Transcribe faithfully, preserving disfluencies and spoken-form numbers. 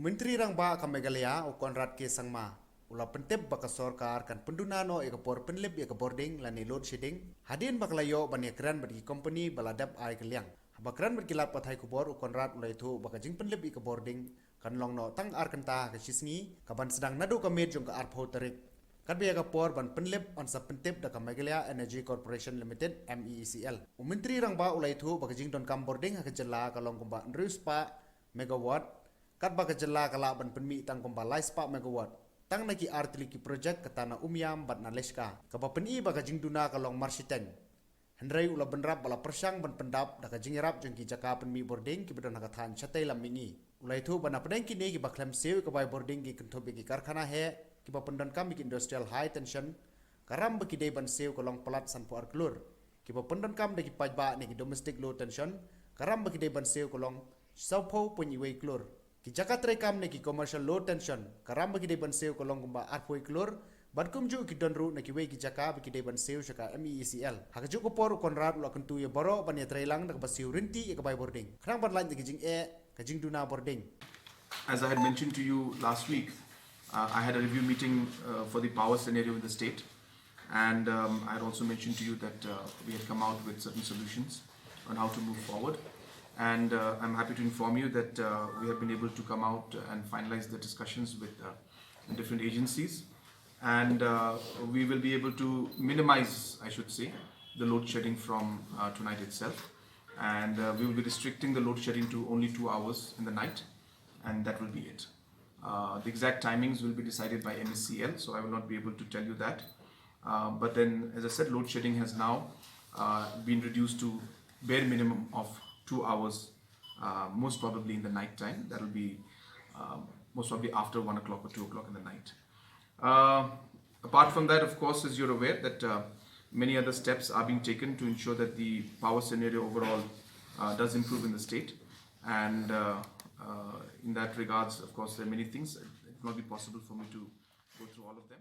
Myntri Rangbah ka Meghalaya u Conrad K Sangma u la pyntip ba ka sorkar kan pynduna noh ïa ka por pynlip ïa ka bording lane load shedding hadien ba ka la ïoh ban ïakren bad ki company ba la dep ai ka liang. Haba kren bad ki lad pathai khubor, u Conrad u la ïathuh ba ka jingpynlip ïa ka bording kan long noh tang ar kynta ha ka shi sngi, ka ban sdang naduh ka miet jong ka arphew tarik. Katba ïa ka por ban pynlip yn sa pyntip da ka Meghalaya Energy Corporation Limited, M E E C L. U Myntri Rangbah u la ïathuh ba ka jingdonkam bording ha ka jylla ka long kumba hynriew spah megawatt, katba ka jylla ka lah ban pynmih tang kumba lai spah megawatt tang na ki ar tylli ki projek, kata na Umiam bad na Leshka, kaba pyni ba ka jingduna ka long marshiteng. Hynrei u la bynrap ba la pyrshang ban pyndap da ka jingïarap jong ki jaka pynmih bording kiba don ha ka thaiñ shatei lam mihngi. U la ïathuh ba napdeng kine kiba khlem siew ïa ka bai bording ki kynthup ïa ki karkhana heh, kiba pyndonkam ïa ki industrial high tension, ka ram ba ki dei ban siew ka long palat sanphew ar klur. Kiba pyndonkam da ki paidbah ne ki domestic low tension, ka ram ba ki dei ban siew ka long sawphew point wei klur. Ki jaka treikam ne ki commercial low tension, ka ram ba ki dei ban siew ka long kumba arphew klur, bad kumjuh ki don ruh na kiwei ki jaka ba ki dei ban siew sha ka M E E C L. Ha kajuh ka por u Conrad u la kyntu ïa baroh ban ïatreilang da kaba siew ryntih ïa ka bai bording, khnang ban lait na ki jingeh ka jingduna bording. As I had mentioned to you last week, uh, I had a review meeting uh, for the power scenario in the state. And um, I had also mentioned to you that uh, we had come out with certain solutions on how to move forward. And uh, I'm happy to inform you that uh, we have been able to come out and finalize the discussions with uh, different agencies. And uh, we will be able to minimize, I should say, the load shedding from uh, tonight itself. And uh, we will be restricting the load shedding to only two hours in the night, and that will be it. Uh, the exact timings will be decided by M E C L, so I will not be able to tell you that. Uh, but then, as I said, load shedding has now uh, been reduced to bare minimum of two hours, uh, most probably in the night time. That will be um, most probably after one o'clock or two o'clock in the night. Uh, apart from that, of course, as you're aware, that uh, many other steps are being taken to ensure that the power scenario overall uh, does improve in the state. And uh, uh, in that regards, of course, there are many things. It will not be possible for me to go through all of them.